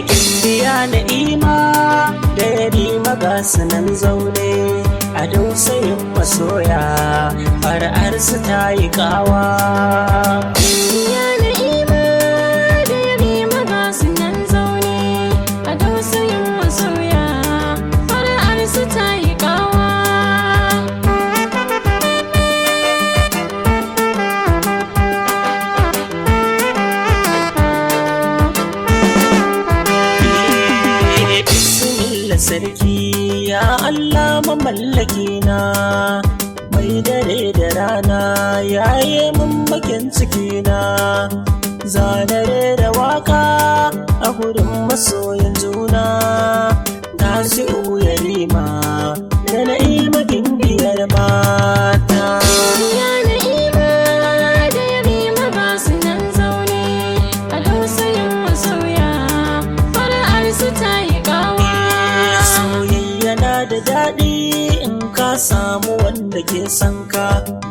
Gimbiya Na'ima da Yarima ga su nan zaune a dausayin masoya, fara'ar su ta yi kawa. Gimbiya Na'ima da Yarima ga su nan zaune a dausayin masoya, fara'ar su ta yi kawa. Bismillah sarki ya Allah mamallaki na, mai dare da rana yaye mun bakin ciki na, zanare da waka a gurin masoyan juna, Tasi'u Yarima da Na'ima gimbiyar mata. Gimbiya Na'ima da Yarima ga su nan zaune a dausayin masoya, fara'ar su ta yi kawa. Soyayya na da daɗi in ka samu wanda ke son ka,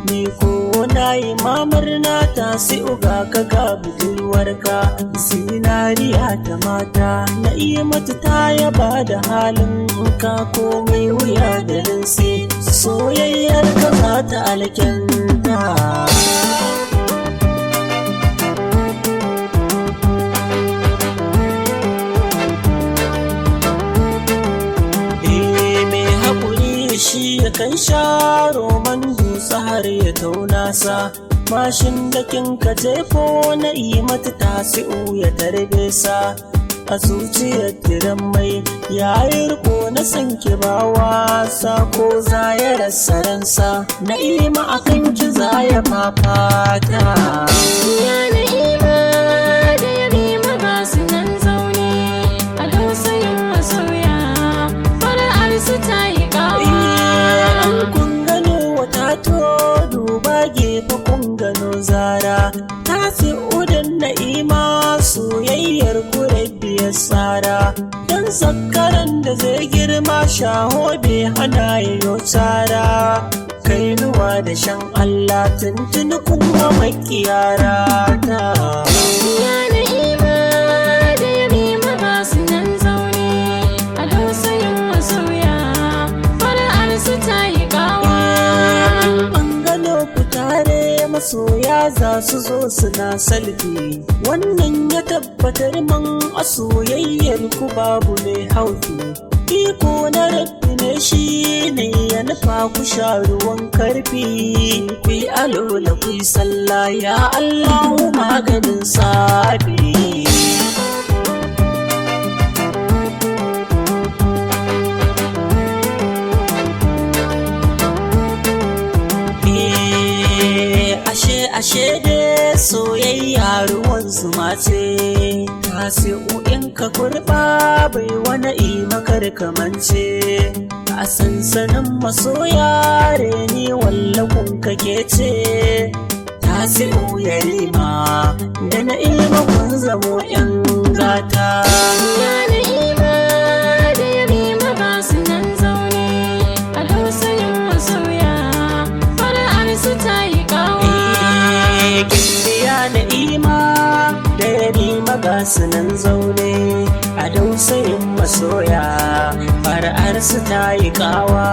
ni ko na yi mamurna Tasi'u ga ka ga budurwarka, zinariya ta mata, Na'imatu ta yaba da halin ka, komai wuya da rinsi, soyayyar ka za ta alkyanta. Eh, mai haƙuri shi ya kan sha roman dutse har ya tauna sa, mashin da kin ka jefo Na'imatu, Tasi'u ya tarbe sa a zuciyar tiran mai yayi riko na san ki ba wasa, ko za ya rasa ransa, Na'ima akan ki za ya fafata. Gimbiya Na'ima da Yarima ga su nan zaune a dausayin masoya, fara'ar su ta yi kawa. An kun gano wata to duba gefe kun gano zara, Tasi'u da Na'ima soyayyar ku biyar tsara, dan zakaran da zai girma shaho bai hana yayo tsara, kainuwa da shan Allah tuntuni kuma makiyara ta. Gimbiya Na'ima da Yarima ga su nan zaune a dausayin masoya, fara'ar su ta yi kawa. An gano ku tare masoya za su zo suna salfi, wannan ya tabbatar man a soyayyar ku babu mai haufi, iko na Rabbi ne shi ne ya nufa ku sha ruwan karfi, ku yi alola ku yi sallah, ya Allahu maganin safi. Eh, ashe ashe dai soyayya ruwan zuma ce, Tasi'u in ka kurba bai wani imakar kamance, a sansanin masoya reni wallakun kake ce, Tasi'u Yarima da Na'ima kun zamo yan gata. Gimbiya Na'ima da Yarima ga su nan zaune a dausayin masoya, fara'ar su ta yi kawa. Gimbiya Na'ima da Yarima ga su nan zaune a dausayin masoya, fara'ar su ta yi kawa.